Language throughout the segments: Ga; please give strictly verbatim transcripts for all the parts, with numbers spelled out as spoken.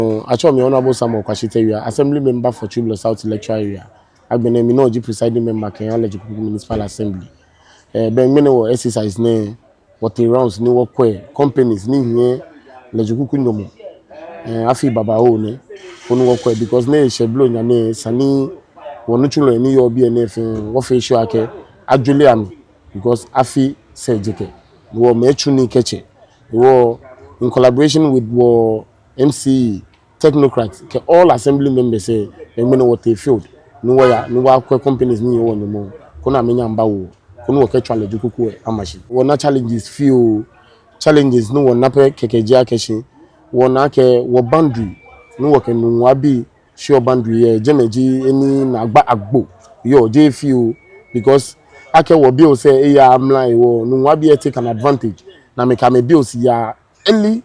Atsɛɔ mi Honorable Samuel Kwashie Tawia, Assembly Member for Twiblɔ South Electoral Area. Agbɛnɛ mi nɔŋŋ ji Presiding Member kɛha Ledzokuku Municipal Assembly. Eh, bɛ ŋmɛnɛ wɔ exercise nɛɛ, wɔtee rounds ni wɔkwɛ companies ni hiɛ Ledzokuku nyɔmɔ. Eh, afii babaoo nɛ, koni wɔkwɛ, because nɛɛ eshɛ blonya nɛɛ, esa ni wɔnitsulɔi ni yɔɔ biɛ nɛɛ fɛɛ, wɔfee sure akɛ ajɔɔ amɛ, because afi sɛɛ jekɛ, ni wɔmiitsu nii kɛtsɛ. Wɔ in collaboration with wɔ M C E, technocrats, kɛ all assembly members, eh, ŋmɛnɛ wɔtee field, ni wɔya, ni wɔyakwɛ companies ni hiɛ wɔnyɔmɔ, koni amɛnyɛ amɛbawo, koni wɔkɛtswa Ledzokuku lɛ ama shi. Wɔna challenges fioo, challenges ni wɔna pɛ kɛkɛ ji akɛ shi, wɔna akɛ wɔ boundary, ni wɔkɛ Nungua bii shiɔ boundary lɛ, jɛmɛ ji he ni naagba agbo yɔɔ, jeee fioo, because akɛ wɔ bills lɛ eyaaa mra hewɔ, Nungua bii lɛ take an advantage, ni amɛkɛ amɛ bills yaa early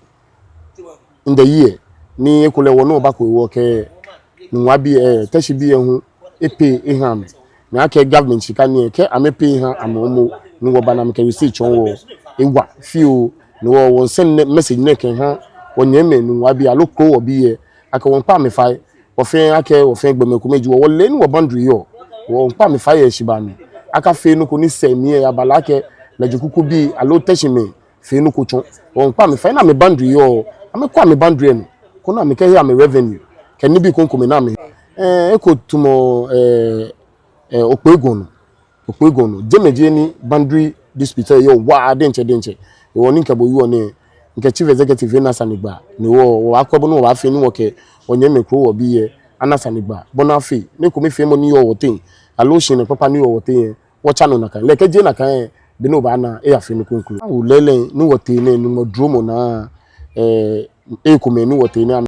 in the year, ni ekolɛ wɔ ni wɔbako hewɔ kɛ Nungua bii, eh, Teshie bii lɛ hu epay eha amɛ. Ni akɛ government shika ni lɛ, kɛ amɛpay eha amɛ momo, ni wɔba ni amɛkɛ receipt tsɔɔ wɔ, ewa fioo, ni wɔ, wɔmiisend nɛ, message nɛɛ kɛha wɔnyɛmimɛi Nungua bii aloo Krowɔ bii lɛ, akɛ wɔmiikpa amɛ fai, wɔfɛɛ akɛ wɔfɛɛ gbɔmɛi komɛi ji wɔ, wɔle he ni wɔ boundary yɔɔ, wɔmiikpa amɛ fai yɛ shibaa mli, akafee nɔ ko ni sɛɛ mli lɛ yabala akɛ Ledzokuku bii aloo Teshiemɛi fee nɔ ko tsɔ. Wɔmiikpa amɛ fai ni amɛ boundary yɔɔ, amɛkɔ amɛ boundary lɛ nɔ, koni amɛkɛhe amɛ revenue kɛ nibii krokomɛi ni amɛ. Eh, eko tamɔ, eh, eh, Okpei Gɔŋ nɔ, Okpei Gɔŋ nɔ. Jɛmɛ ji he ni boundary dispute lɛ yɔɔ waa diɛŋtsɛ diɛŋtsɛ. Hewɔ ni mikɛ bo wieɔ nɛɛ, mikɛ chief executive lɛ na sanegbaa, ni wɔ, wɔbaakwɛ bɔ ni wɔbaafee ni wɔkɛ wɔnyɛmimɛi Krowɔ bii lɛ ana sanegbaa, bɔ ni afee ni ekomefeemɔ ni yɔɔ wɔteŋ, aloo shihilɛ kpakpa ni yɔɔ wɔteŋ lɛ, wɔtsa nɔ nakai. Lɛ kɛjɛ nakai lɛ, be ni obaana lɛ, eyafee nɔ kroko. Awo lɛɛlɛŋ ni wɔtee nɛɛ, Nyɔŋmɔ duromɔ naa, eh, ekomɛi ni wɔtee nɛɛ,